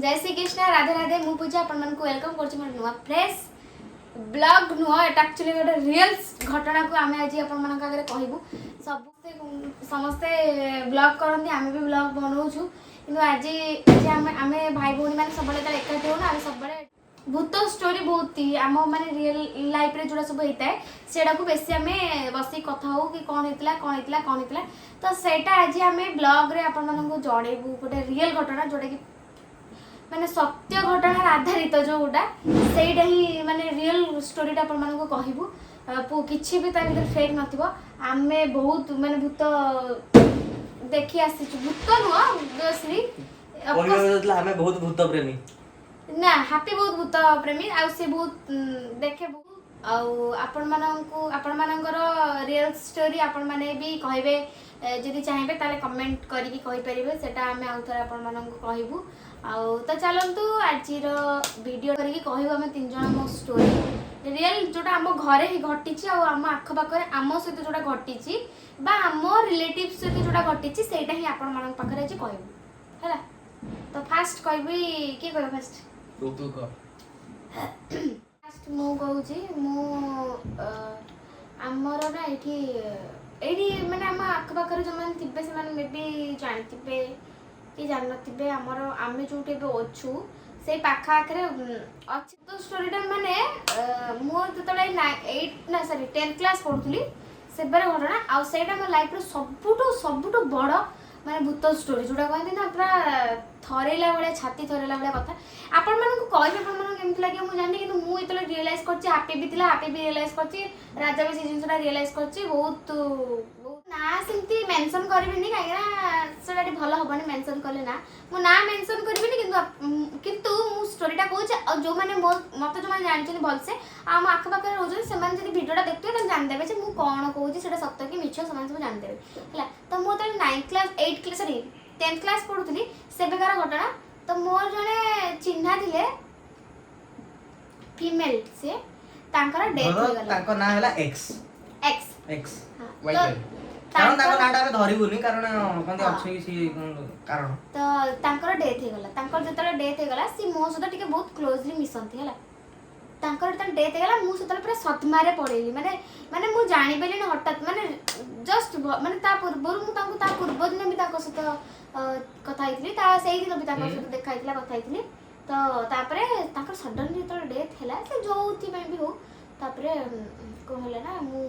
ଜୟ ଶ୍ରୀ କୃଷ୍ଣ, ରାଧେ ରାଧେ। ମୁଁ ପୂଜା, ଆପଣମାନଙ୍କୁ welcome କରୁଛି ମୋର ନୂଆ ଫ୍ରେଶ୍ ବ୍ଲଗ୍ ନୁହଁ, ଏଟା ଆକ୍ଚୁଆଲି ଗୋଟେ ରିଅଲ୍ ଘଟଣାକୁ ଆମେ ଆଜି ଆପଣମାନଙ୍କ ଆଗରେ କହିବୁ। ସମସ୍ତେ ସମସ୍ତେ ବ୍ଲଗ୍ କରନ୍ତି, ଆମେ ବି ବ୍ଲଗ୍ ବନଉଛୁ। କିନ୍ତୁ ଆଜି ଆଜି ଆମେ ଆମେ ଭାଇ ଭଉଣୀମାନେ ସବୁବେଳେ ଯେତେବେଳେ ଏକାଠି ହଉନା, ଆମେ ସବୁବେଳେ ଭୂତ ଷ୍ଟୋରି ବହୁତ ହି ଆମ ମାନେ ରିଅଲ୍ ଲାଇଫ୍ରେ ଯେଉଁଟା ସବୁ ହେଇଥାଏ, ସେଇଟାକୁ ବେଶୀ ଆମେ ବସିକି କଥା ହଉ କି କ'ଣ ହେଇଥିଲା, କ'ଣ ହେଇଥିଲା, କ'ଣ ହେଇଥିଲା। ତ ସେଇଟା ଆଜି ଆମେ ବ୍ଲଗ୍ରେ ଆପଣମାନଙ୍କୁ ଜଣେଇବୁ, ଗୋଟେ ରିଅଲ୍ ଘଟଣା, ଯେଉଁଟାକି ମାନେ ସତ୍ୟ ଘଟଣାର ଆଧାରିତ ଯେଉଁଟା, ସେଇଟା ହିଁ ମାନେ ରିଅଲ୍ ଷ୍ଟୋରିଟା ଆପଣମାନଙ୍କୁ କହିବୁ। କିଛି ବି ତା ଭିତରେ ଫେକ୍ ନଥିବ। ଆମେ ବହୁତ ମାନେ ଭୂତ ଦେଖି ଆସିଛୁ। ଭୂତ ନୁହଁ ଅବଭିୟସଲି। କହିବାକୁ ଯାଉଥିଲା, ଆମେ ବହୁତ ଭୂତ ପ୍ରେମୀ। ନା, ହାପି ବହୁତ ଭୂତ ପ୍ରେମୀ ଆଉ ସେ ବହୁତ ଦେଖେ ବହୁତ। ଆଉ ଆପଣମାନଙ୍କୁ, ଆପଣମାନଙ୍କର ରିଅଲ୍ ଷ୍ଟୋରି ଆପଣମାନେ ବି କହିବେ, ଯଦି ଚାହିଁବେ ତାହେଲେ କମେଣ୍ଟ କରିକି କହିପାରିବେ। ସେଟା ଆମେ ଆଉ ଥରେ ଆପଣମାନଙ୍କୁ କହିବୁ। ଆଉ ତ ଚାଲନ୍ତୁ, ଆଜିର ଭିଡ଼ିଓ କରିକି କହିବୁ ଆମେ ତିନି ଜଣ ମୋ ଷ୍ଟୋରି ରିଅଲ୍, ଯୋଉଟା ଆମ ଘରେ ହିଁ ଘଟିଛି ଆଉ ଆମ ଆଖପାଖରେ ଆମ ସହିତ ଯୋଉଟା ଘଟିଛି ବା ଆମ ରିଲେଟିଭ୍ ସହିତ ଯୋଉଟା ଘଟିଛି, ସେଇଟା ହିଁ ଆପଣମାନଙ୍କ ପାଖରେ ଆଜି କହିବୁ। ହେଲା ତ? ଫାଷ୍ଟ କହିବି, କିଏ କହିବ ଫାଷ୍ଟ? ତୁ କହ। ଫାଷ୍ଟ ମୁଁ କହୁଛି। ମୁଁ ଆମର ନା ଏଇଠି ଏଇଠି ମାନେ ଆମ ଆଖପାଖରେ ଯେଉଁମାନେ ଥିବେ, ସେମାନେ ମେ ବି ଜାଣିଥିବେ କି ଜାଣିନଥିବେ। ଆମର ଆମେ ଯେଉଁଠି ଏବେ ଅଛୁ, ସେଇ ପାଖ ଆଖରେ ଅଛି। ତ ଷ୍ଟୋରିଟା ମାନେ ମୁଁ ଯେତେବେଳେ ଏଇଟ୍ ନା ସରି 10th class ପଢ଼ୁଥିଲି, ସେବେର ଘଟଣା। ଆଉ ସେଇଟା ମୋ ଲାଇଫ୍ର ସବୁଠୁ ସବୁଠୁ ବଡ଼ ମାନେ ଭୂତ ଷ୍ଟୋରି, ଯୋଉଟା କହନ୍ତି ନା ପୁରା ଥରେଇଲା ଭଳିଆ, ଛାତି ଥରେଇଲା ଭଳିଆ କଥା। ଆପଣମାନଙ୍କୁ କହିବି, ଆପଣମାନଙ୍କୁ କେମିତି ଲାଗିବ ମୁଁ ଜାଣିନି, କିନ୍ତୁ ମୁଁ ଯେତେବେଳେ ରିଏଲାଇଜ୍ କରିଛି, ହାପି ବି ଥିଲା, ହାପି ବି ରିଏଲାଇଜ୍ କରିଛି, ରାଜା ବି ସେଇ ଜିନିଷଟା ରିଏଲାଇଜ୍ କରିଛି। ବହୁତ ବହୁତ ନା ସେମିତି ମେନସନ୍ କରିବିନି, କାହିଁକିନା ସେଟା ଟିକେ ଭଲ ହବନି ମେନସନ୍ କଲେ। ନା, ମୁଁ ନା ମେନସନ୍ କରିବିନି, କିନ୍ତୁ ମୁଁ ଷ୍ଟୋରିଟା କହୁଛି। ଆଉ ଯେଉଁମାନେ ମୋ ମୋତେ ଯେଉଁମାନେ ଜାଣିଛନ୍ତି ଭଲସେ ଆଉ ଆମ ଆଖପାଖରେ ରହୁଛନ୍ତି, ସେମାନେ ଯଦି ଭିଡ଼ିଓଟା ଦେଖୁଥିବେ, ତାହେଲେ ଜାଣିଦେବେ ଯେ ମୁଁ କ'ଣ କହୁଛି ସେଇଟା ସତ କି ମିଛ, ସେମାନେ ସବୁ ଜାଣିଦେବେ। ହେଲା ତ? ମୁଁ ଯେତେବେଳେ ninth class, eight class, sorry, 10th class ପଢ଼ୁଥିଲି, ସେବେକାର ଘଟଣା। ତ ମୋର ଜଣେ ଚିହ୍ନା ଥିଲେ, ଫିମେଲ ସିଏ, ତାଙ୍କର ଡେଥ୍ ଧର, ହେଇଗଲା। ତାଙ୍କ ନାଁ ହେଲା ଏକ୍ସ। ଏକ୍ସ। ଏକ୍ସ। ତ କାରଣ ତାଙ୍କ ତାଙ୍କର ନାଁଟା ଆମେ ଧରିବୁନି, କାରଣ କହନ୍ତି ଅଛି କିଛି କାରଣ। ତ ତାଙ୍କର ଡେଥ୍ ହେଇଗଲା। ତାଙ୍କର ଯେତେବେଳେ ଡେଥ୍ ହେଇଗଲା, ସିଏ ମୋ ସହିତ ଟିକେ ବହୁତ କ୍ଲୋଜଲି ମିଶନ୍ତି। ହେଲା? ତାଙ୍କର ଯେତେବେଳେ ଡେଥ୍ ହେଇଗଲା, ମୁଁ ସେତେବେଳେ ପୁରା ସଦମାରେ ପଳେଇଲି। ମାନେ ମାନେ ମୁଁ ଜାଣିପାରିଲିନି ହଠାତ୍, ମାନେ ଜଷ୍ଟ ମାନେ ତା ପୂର୍ବରୁ ମୁଁ ତାଙ୍କୁ ତା ପୂର୍ବ ଦିନ ବି ତାଙ୍କ ସହିତ କଥା ହେଇଥିଲି, ତା ସେଇଦିନ ବି ତାଙ୍କ ସହିତ ଦେଖା ହେଇଥିଲା, କଥା ହେଇଥିଲି। ତ ତାପରେ ତାଙ୍କର ସଡନଲି ଯେତେବେଳେ ଡେଥ୍ ହେଲା, ସେ ଯୋଉଥିପାଇଁ ବି ହଉ, ତାପରେ କ'ଣ ହେଲା ନା ମୁଁ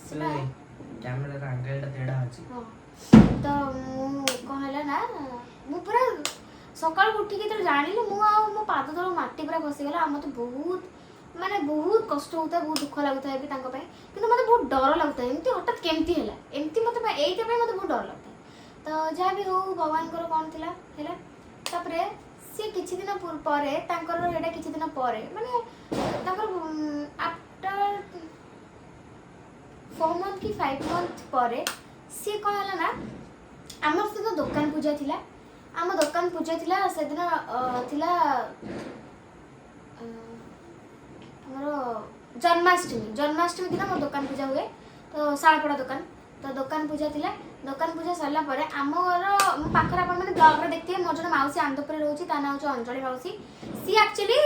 ସେଟା କ୍ୟାମେରାର ଆଙ୍ଗେଲଟା ତେଢା ଅଛି। ହଁ, ତ ମୁଁ କ'ଣ ହେଲା ନା ମୁଁ ପୁରା ସକାଳୁ ଉଠିକି ଯେତେବେଳେ ଜାଣିଲି, ମୁଁ ଆଉ ମୋ ପାଦ ତଳୁ ମାଟି ପୁରା ଖସିଗଲା। ଆଉ ମୋତେ ବହୁତ ମାନେ ବହୁତ କଷ୍ଟ ହେଉଥାଏ, ବହୁତ ଦୁଃଖ ଲାଗୁଥାଏ ବି ତାଙ୍କ ପାଇଁ। କିନ୍ତୁ ମୋତେ ବହୁତ ଡର ଲାଗୁଥାଏ, ଏମିତି ହଠାତ୍ କେମିତି ହେଲା, ଏମିତି ମୋତେ ଏଇଥିପାଇଁ ମୋତେ ବହୁତ ଡର ଲାଗୁଥାଏ। ତ ଯାହା ବି ହଉ, ଭଗବାନଙ୍କର କ'ଣ ଥିଲା ହେଲା। ତାପରେ ସିଏ କିଛି ଦିନ ପରେ ତାଙ୍କର ସେଇଟା କିଛି ଦିନ ପରେ, ମାନେ ତାଙ୍କର ଆଫ୍ଟର 4 ମନ୍ଥ କି 5 ମନ୍ଥ ପରେ ସିଏ କ'ଣ ହେଲା ନା ଆମର ସେଦିନ ଦୋକାନ ପୂଜା ଥିଲା। ଆମ ଦୋକାନ ପୂଜା ଥିଲା ସେଦିନ, ଥିଲା ଆମର ଜନ୍ମାଷ୍ଟମୀ। ଜନ୍ମାଷ୍ଟମୀ ଦିନ ମୋ ଦୋକାନ ପୂଜା ହୁଏ, ତ ଶାଳପଡ଼ା ଦୋକାନ। ତ ଦୋକାନ ପୂଜା ଥିଲା। ଦୋକାନ ପୂଜା ସରିଲା ପରେ ଆମ ଘର ମୋ ପାଖରେ, ଆପଣମାନେ ବ୍ଲଗ୍ରେ ଦେଖିଥିବେ, ମୋର ଜଣେ ମାଉସୀ ଆନ୍ଦପୁରରେ ରହୁଛି, ତା ନାଁ ହେଉଛି ଅଞ୍ଜଳି ମାଉସୀ। ସିଏ ଆକ୍ଚୁଆଲି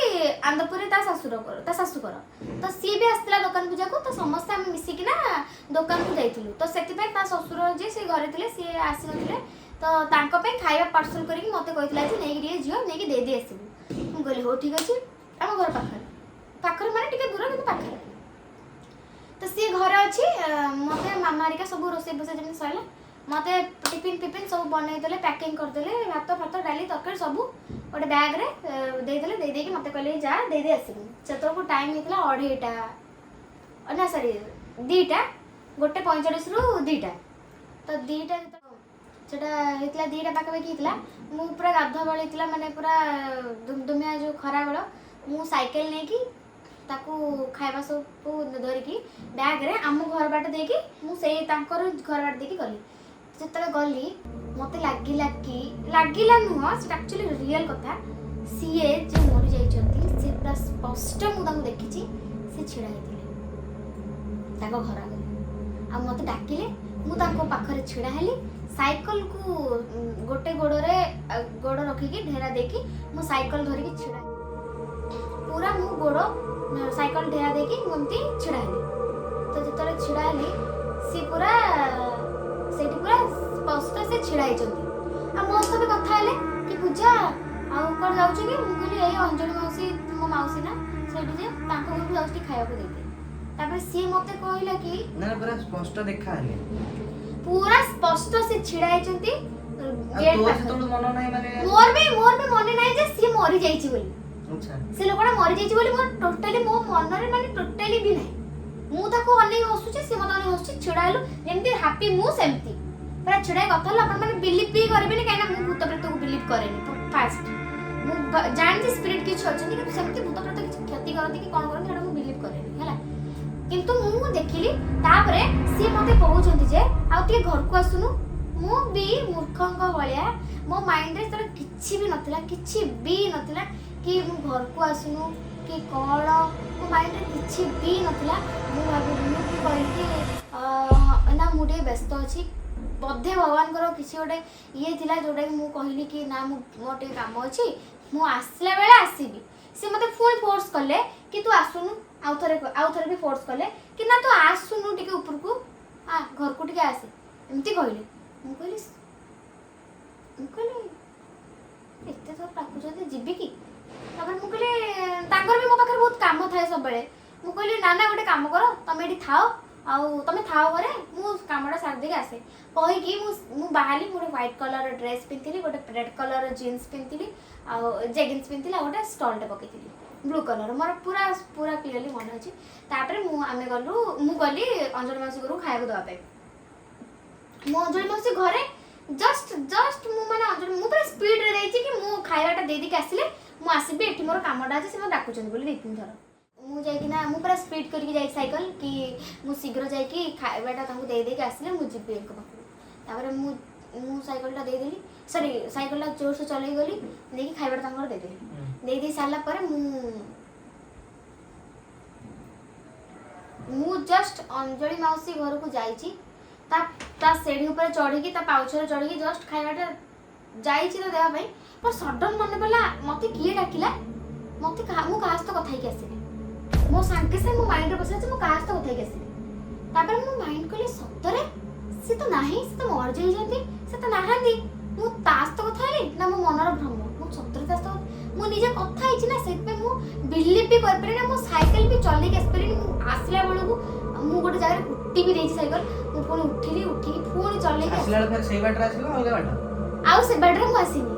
ଆନ୍ଦପୁରରେ ତା ଶାଶୁର ଘର, ତା ଶାଶୁଘର। ତ ସିଏ ବି ଆସିଥିଲା ଦୋକାନ ପୂଜାକୁ। ତ ସମସ୍ତେ ଆମେ ମିଶିକିନା ଦୋକାନକୁ ଯାଇଥିଲୁ। ତ ସେଥିପାଇଁ ତା ଶ୍ୱଶୁର ଯିଏ, ସେ ଘରେ ଥିଲେ, ସିଏ ଆସିନଥିଲେ। ତ ତାଙ୍କ ପାଇଁ ଖାଇବା ପାର୍ସଲ କରିକି ମୋତେ କହିଥିଲା ଯେ ନେଇକି ଟିକେ ଝିଅ ନେଇକି ଦେଇ ଦେଇ ଆସିବୁ। ମୁଁ କହିଲି ହଉ, ଠିକ୍ ଅଛି। ଆମ ଘର ପାଖରେ, ପାଖରେ ମାନେ ଟିକେ ଦୂର କିନ୍ତୁ ପାଖରେ। ତ ସିଏ ଘରେ ଅଛି, ମୋତେ ମାମା ହେରିକା ସବୁ ରୋଷେଇ ଫୋଷେଇ ଯେମିତି ସରିଲା, ମୋତେ ଟିଫିନ୍ ଫିଫିନ୍ ସବୁ ବନେଇଦେଲେ, ପ୍ୟାକିଂ କରିଦେଲେ, ଭାତ ଫାତ, ଡାଲି, ତରକାରୀ ସବୁ ଗୋଟେ ବ୍ୟାଗ୍ରେ ଦେଇଦେଲେ। ଦେଇ ଦେଇକି ମୋତେ କହିଲେ ଯା ଦେଇ ଦେଇ ଆସିବୁ। ସେତେବେଳକୁ ଟାଇମ୍ ହେଇଥିଲା ଅଢ଼େଇଟା ନା ସରି 2ଟା, 1:45ରୁ 2ଟା। ତ 2ଟା ଯେତେବେଳେ ସେଟା ହେଇଥିଲା, 2ଟା ପାଖାପାଖି ହେଇଥିଲା, ମୁଁ ପୁରା ଗାଧୁଆ ବେଳ ହେଇଥିଲା, ମାନେ ପୁରା ଦୁମଦୁମିଆ ଯେଉଁ ଖରାବେଳ, ମୁଁ ସାଇକେଲ ନେଇକି ତାକୁ ଖାଇବା ସବୁ ଧରିକି ବ୍ୟାଗ୍ରେ ଆମ ଘର ବାଟ ଦେଇକି, ମୁଁ ସେଇ ତାଙ୍କର ଘର ବାଟ ଦେଇକି ଗଲି। ଯେତେବେଳେ ଗଲି, ମୋତେ ଲାଗିଲା କି, ଲାଗିଲା ନୁହଁ, ସେଟା ଆକ୍ଚୁଆଲି ରିଅଲ୍ କଥା, ସିଏ ଯେ ମରି ଯାଇଛନ୍ତି, ସେ ପୁରା ସ୍ପଷ୍ଟ ମୁଁ ତାଙ୍କୁ ଦେଖିଛି। ସେ ଛିଡ଼ା ହେଇଥିଲେ ତାଙ୍କ ଘର ଆଗରେ ଆଉ ମୋତେ ଡାକିଲେ। ମୁଁ ତାଙ୍କ ପାଖରେ ଛିଡ଼ା ହେଲି। ସାଇକେଲକୁ ଗୋଟେ ଗୋଡ଼ରେ ଗୋଡ଼ ରଖିକି ଢେରା ଦେଇକି ମୁଁ ସାଇକେଲ ଧରିକି ଛିଡ଼ା, ପୁରା ମୁଁ ଗୋଡ଼ ସାଇକେଲ ଢେରା ଦେଇକି ମୁଁ ଏମିତି ଛିଡ଼ା ହେଲି। ତ ଯେତେବେଳେ ଛିଡ଼ା ହେଲି, ସିଏ ପୁରା ସେଇଠି ପୁରା ସ୍ପଷ୍ଟ ସେ ଛିଡ଼ା ହେଇଛନ୍ତି ଆଉ ମୋ ସହିତ ବି କଥା ହେଲେ କି ପୂଜା, ଆଉ କୁଆଡ଼େ ଯାଉଛୁ କି? ମୁଁ କହିଲି, ଏଇ ଅଞ୍ଜଳି ମାଉସୀ, ମୋ ମାଉସୀ ନା ସେଇଠି, ଯେ ତାଙ୍କ ଘରକୁ ଯାଉଛି ଟିକେ ଖାଇବାକୁ ଦେଇତେ। ତାପରେ ସିଏ ମତେ କହିଲା କି ନା ନା, ପୁରା ସ୍ପଷ୍ଟ ଦେଖା ହେଲେ? ପୁରା ସ୍ପଷ୍ଟ ସେ ଛିଡ଼ା ହେଇଛନ୍ତି ଆଉ ଗେଟ୍ ତୋର ପାଖରେ। ସେତେବେଳୁ ମନ ନାହିଁ ମାନେ? ମୋର ବି ମନେ ନାହିଁ ଯେ ସିଏ ମରିଯାଇଛି ବୋଲି। ସେ ଲୋକଟା ମରିଯାଇଛି ବୋଲି ମୋର ଟୋଟାଲି ମୋ ମନରେ ମାନେ ଟୋଟାଲି ବି ନାହିଁ। ମୁଁ ତାକୁ ଅନେଇ ହସୁଛି, ସିଏ ମତେ ଅନେଇ ହସୁଛି। ଛିଡ଼ା ହେଲୁ ଯେମିତି ହାପି, ମୁଁ ସେମିତି ପୁରା ଛିଡ଼ା ହେଇ କଥା ହେଲୁ। ଆପଣ ମାନେ ବିଲିଭ୍ ବି କରିବେନି, କାହିଁକିନା ମୁଁ ଭୂତ ପ୍ରେତକୁ ବିଲିଭ୍ କରେନି। ଫାଷ୍ଟ ମୁଁ ଜାଣିଛି ସ୍ପିରିଟ୍ କିଛି ଅଛନ୍ତି, କିନ୍ତୁ ସେମିତି ଭୂତ ପ୍ରେତ କିଛି କ୍ଷତି କରନ୍ତି କି କ'ଣ କରନ୍ତି, ସେଇଟା ମୁଁ ବିଲିଭ୍ କରେନି, ହେଲା। କିନ୍ତୁ ମୁଁ ଦେଖିଲି। ତାପରେ ସିଏ ମତେ କହୁଛନ୍ତି ଯେ ଆଉ ଟିକେ ଘରକୁ ଆସୁନୁ। ମୁଁ ବି ମୂର୍ଖଙ୍କ ଭଳିଆ, ମୋ ମାଇଣ୍ଡରେ ତାର କିଛି ବି ନଥିଲା, କିଛି ବି ନଥିଲା କି ମୁଁ ଘରକୁ ଆସୁନୁ କି କ'ଣ, ମୋ ମାଇଣ୍ଡରେ କିଛି ବି ନଥିଲା। ମୁଁ ଭାବି ମୁଁ ବି କହିଲି କି ନା, ମୁଁ ଟିକେ ବ୍ୟସ୍ତ ଅଛି। ବୋଧେ ଭଗବାନଙ୍କର କିଛି ଗୋଟେ ଇଏ ଥିଲା, ଯୋଉଟାକି ମୁଁ କହିଲି କି ନା, ମୁଁ ମୋର ଟିକେ କାମ ଅଛି, ମୁଁ ଆସିଲା ବେଳେ ଆସିବି। ସେ ମୋତେ ପୁଣି ଫୋର୍ସ କଲେ କି ତୁ ଆସୁନୁ। ଆଉ ଥରେ ବି ଫୋର୍ସ କଲେ କି ନା, ତୁ ଆସୁନୁ ଟିକେ ଉପରକୁ ଆ, ଘରକୁ ଟିକେ ଆସେ, ଏମିତି କହିଲେ। ମୁଁ କହିଲି ଏତେ ଥର ଡାକୁଛନ୍ତି, ଯିବି କି? ତାପରେ ମୁଁ କହିଲି, ତାଙ୍କର ବି ମୋ ପାଖରେ ବହୁତ କାମ ଥାଏ ସବୁବେଳେ। ମୁଁ କହିଲି, ନା ନା, ଗୋଟେ କାମ କର, ତମେ ଏଠି ଥାଅ, ଆଉ ତମେ ଥାଅ ଘରେ, ମୁଁ କାମଟା ସାରି ଦେଇକି ଆସେ କହିକି ମୁଁ ବାହାରିଲି। ମୁଁ ଗୋଟେ ହ୍ୱାଇଟ୍ କଲର୍ର ଡ୍ରେସ୍ ପିନ୍ଧିଥିଲି, ଗୋଟେ ରେଡ୍ କଲର୍ର ଜିନ୍ସ ପିନ୍ଧିଥିଲି ଆଉ ଜେଗିନ୍ସ ପିନ୍ଧିଥିଲି, ଆଉ ଗୋଟେ ଷ୍ଟଲ୍ଟେ ପକେଇଥିଲି ବ୍ଲୁ କଲର୍। ମୋର ପୁରା ପୁରା କ୍ଲିୟରଲି ମନେ ଅଛି। ତାପରେ ଆମେ ଗଲୁ, ମୁଁ ଗଲି ଅଞ୍ଜଳି ମାଉସୀ ଘରକୁ ଖାଇବାକୁ ଦେବା ପାଇଁ। ମୁଁ ଅଞ୍ଜଳି ମାଉସୀ ଘରେ ଜଷ୍ଟ ଜଷ୍ଟ ମୁଁ ମାନେ ଅଞ୍ଜଳି, ମୁଁ ପୁରା ସ୍ପିଡରେ ଯାଇଛି କି ମୁଁ ଖାଇବାଟା ଦେଇ ଦେଇକି ଆସିଲେ ମୁଁ ଆସିବି, ଏଠି ମୋର କାମଟା ଅଛି, ସେ ମୋତେ ଡାକୁଛନ୍ତି ବୋଲି। ଦୁଇ ତିନି ଥର ମୁଁ ଯାଇକିନା, ମୁଁ ପୁରା ସ୍ପିଡ୍ କରିକି ଯାଇଛି ସାଇକେଲ କି ମୁଁ ଶୀଘ୍ର ଯାଇକି ଖାଇବାଟା ତାଙ୍କୁ ଦେଇ ଦେଇକି ଆସିଲେ ମୁଁ ଯିବି ଏଙ୍କ ପାଖକୁ। ତାପରେ ମୁଁ ସାଇକେଲଟା ଦେଇଦେଲି, ସରି, ସାଇକେଲଟା ଜୋରସେ ଚଲେଇ ଗଲି, ଦେଇକି ଖାଇବାଟା ତାଙ୍କର ଦେଇଦେଲି। ଦେଇ ଦେଇ ସାରିଲା ପରେ ମୁଁ ଜଷ୍ଟ ଅଞ୍ଜଳି ମାଉସୀ ଘରକୁ ଯାଇଛି, ତା ସିଢ଼ି ଉପରେ ଚଢ଼ିକି, ତା ପାଉଛରେ ଚଢ଼ିକି ଜଷ୍ଟ ଖାଇବାଟା ଯାଇଛି ତ ଦେବା ପାଇଁ, ମୋର ସଡନ୍ ମନେ ପଡ଼ିଲା ମତେ କିଏ ଡାକିଲା। ମୁଁ କାହା ସହିତ କଥା ହେଇକି ଆସିଲି। ମୋ ସାଙ୍ଗେ ସାଙ୍ଗେ ମୋ ମାଇଣ୍ଡରେ ପଶିଲା ଯେ ମୁଁ କାହା ସହିତ କଥା ହେଇକି ଆସିଲି। ତାପରେ ମୁଁ ମାଇଣ୍ଡ କଲି, ସତରେ ସେ ତ ନାହିଁ, ସେ ତ ମରିଯାଇଛନ୍ତି, ସେ ତ ନାହାନ୍ତି। ମୁଁ ତା ସହିତ କଥା ହେଲି ନା ମୋ ମନର ଭ୍ରମ? ମୁଁ ସତରେ ତା ସହିତ ମୁଁ ନିଜେ କଥା ହେଇଛି ନା? ସେଥିପାଇଁ ମୁଁ ବିଲିଭ୍ ବି କରିପାରିନି। ମୁଁ ସାଇକେଲ ବି ଚଲେଇକି ଆସିପାରିନି। ମୁଁ ଆସିଲା ବେଳକୁ ମୁଁ ଗୋଟେ ଜାଗାରେ କୁଟି ବି ଦେଇଛି ସାଇକେଲ। ମୁଁ ପୁଣି ଉଠିଲି, ଉଠିକି ପୁଣି ଚଲେଇକି ଆସିଲା ବେଳେ ଫେର ସେଇ ବାଟରେ ଆସିଲ, ଅଲଗା ବାଟ? ଆଉ ସେ ବାଟରେ ମୁଁ ଆସିନି,